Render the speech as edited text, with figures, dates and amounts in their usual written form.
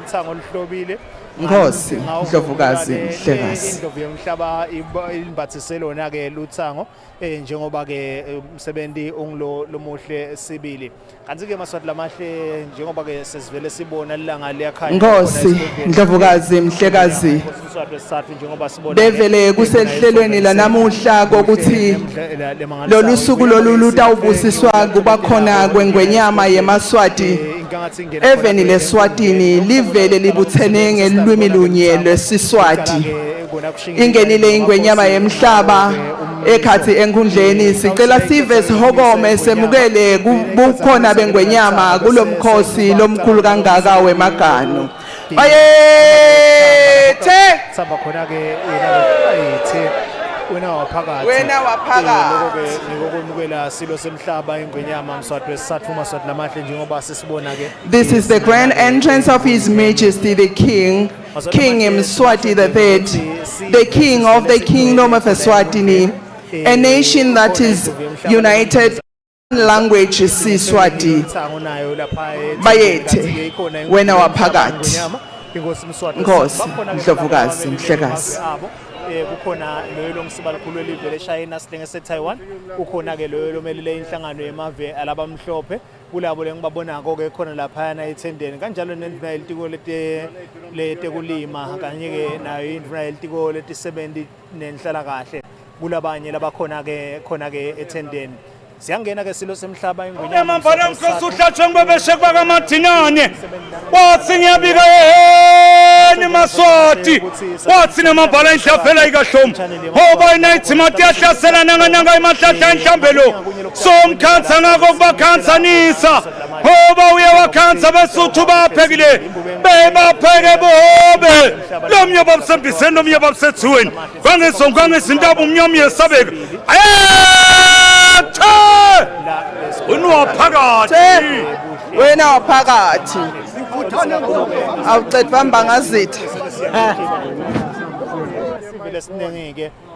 Loluthango oluhlobile. Nkosi, Ndlovukazi, Mhlekazi. Indlovu yomhlaba imbathise lona ke luthango njengoba ke umsebenzi ungilo lomuhle sibili. Kanti ke Maswati lamahle, njengoba ke sesivele sibona ilanga liyakhanya. Nkosi, Ndlovukazi, Mhlekazi. Mswati wesithathu, njengoba sibona Bevele kusehlelweni lanamuhla kokuthi lolu suku lolu lutawubusiswa kuba khona kwengwenyama yemaSwati eveni leSwatini, livele libuthene ngelulwimi lunye lwesiSwati. Ingenile ingwenyama yemhlaba ekhathi enkundleni. Sicela sive sihokome semukele bukhona bengwenyama kulomkhosi lomkhulu kangaka wemaganu. Bayethe! Samba khona ke yena ke, ayithe wena waphakathi. Wena waphakathi. Lokho ke ngikokwemukela silo semhlaba, ingwenyama Mswati wesithathu, Maswati lamahle, njengoba sisibona ke. This is the grand entrance of His Majesty the King, King Mswati III, the King of the Kingdom of Eswatini, a nation that is united in language Siswati. Uthango nayo lapha. Bayethe, wena waphakathi. Inkosi Mswati. Nkosi, Bakhona ke Ndlovukazi, laba Mhlekazi. abo. Kukhona loyo lomsiba likhulu elivele eShayina silenge seTaiwan, kukhona ke loyo lomelele inhlangano yemave alabamhlophe, kulabo lengibabonako ke khona laphayana ethendeni, kanjalo nendvuna yelitiko lete letekulima kanye ke nayo indvuna yelitiko letisebenti nenhlalakahle, kulabanye labakhona ke khona ke ethendeni. Siyangena ke silo semhlaba, ingwenyama. Emambala mkhosi uhlatshwe ngibebeshe kubakamadinane, wathi ngiyabika yeheni Maswati, wathi namambala inhlafela ikahlomu hoba inayithimati yahlasela nangananga emahlahla enhlambelo somkhansa ngako kubakhansanisa hoba uye wakhansa besuthu baphekile bebapheke bobe lomnye babusembiseni, lomnye babusethiweni kwangesonkwangezintaba umnyama uyesabeka. Ayethe wena waphakathi. Wena waphakathi. Awucedwa mbangazitha. Sivele siningi ke.